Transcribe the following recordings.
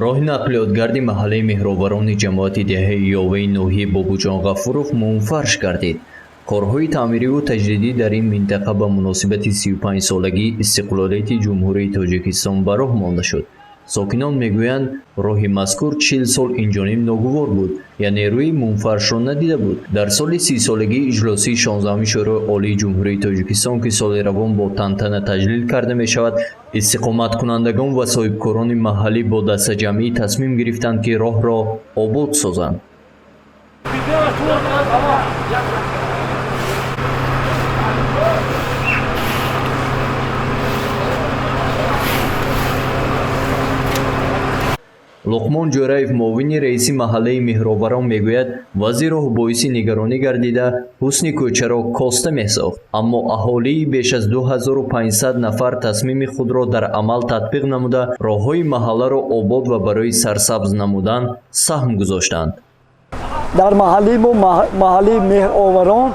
Роҳи нақлиётгарди маҳаллаи Меҳроварони ҷамоати деҳаи Ёваи ноҳияи Бобоҷон Ғафуров мунфарш гардид. Корҳои таъмириву таҷдидӣ дар ин минтақа ба муносибати 35-солагии истиқлолияти Ҷумҳурии Тоҷикистон ба роҳ монда шуд. Сокинон мегӯянд, роҳи мазкур 40 сол инҷониб ногувор буд, яъне рӯи мунфаршро надида буд. Дар соли 30-солагии иҷлосии 16-уми Шӯрои Олии Ҷумҳурии Тоҷикистон, ки соли равон бо тантана таҷлил карда мешавад, истиқоматкунандагон ва соҳибкорони маҳаллӣ бо дастаҷамъӣ тасмим гирифтанд, ки роҳро обод созанд. Луқмон Ҷӯраев, муовини раиси маҳаллаи Меҳроварон, мегӯяд, вазъи роҳ боиси нигаронӣ гардида, ҳусни кӯчаро коста месохт. Аммо аҳолии беш аз 2500 нафар тасмими худро дар амал татбиқ намуда, роҳҳои маҳалларо обод ва барои сарсабз намудан саҳм гузоштанд. Дар маҳаллаи мо, маҳаллаи Меҳроварон,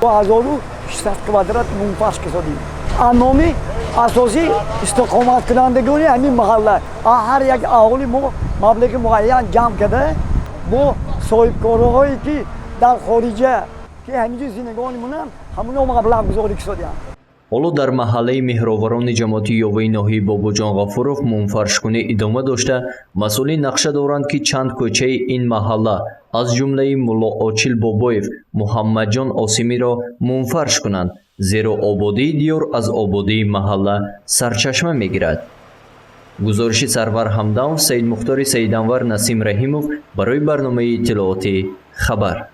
2600 квадрат мунфарш кисодем. Номи асосии истиқоматкунандагони ҳамин маҳалла, ҳар як аҳоли мо маблағи муайян ҷамъ карда, бо соҳибкорҳое, ки дар хориҷа, ки ҳаминҷо зиндагони монанд, ҳамуно маблағгузорӣ кисодианд. Ҳоло дар маҳаллаи Меҳроварони ҷамоати Ёваи ноҳияи Бобоҷон Ғафуров мунфаршкунӣ идома дошта, масъулин нақша доранд, ки чанд кӯчаи ин маҳалла, аз ҷумлаи Мулло Очил Бобоев, Муҳаммадҷон Осимиро мунфарш кунанд, зеро ободии диёр аз ободии маҳалла сарчашма мегирад. Гузориши Сарвар Ҳамдамов, Саидмухтори Саиданвар, Насим Раҳимов барои барномаи иттилоотӣ «Хабар».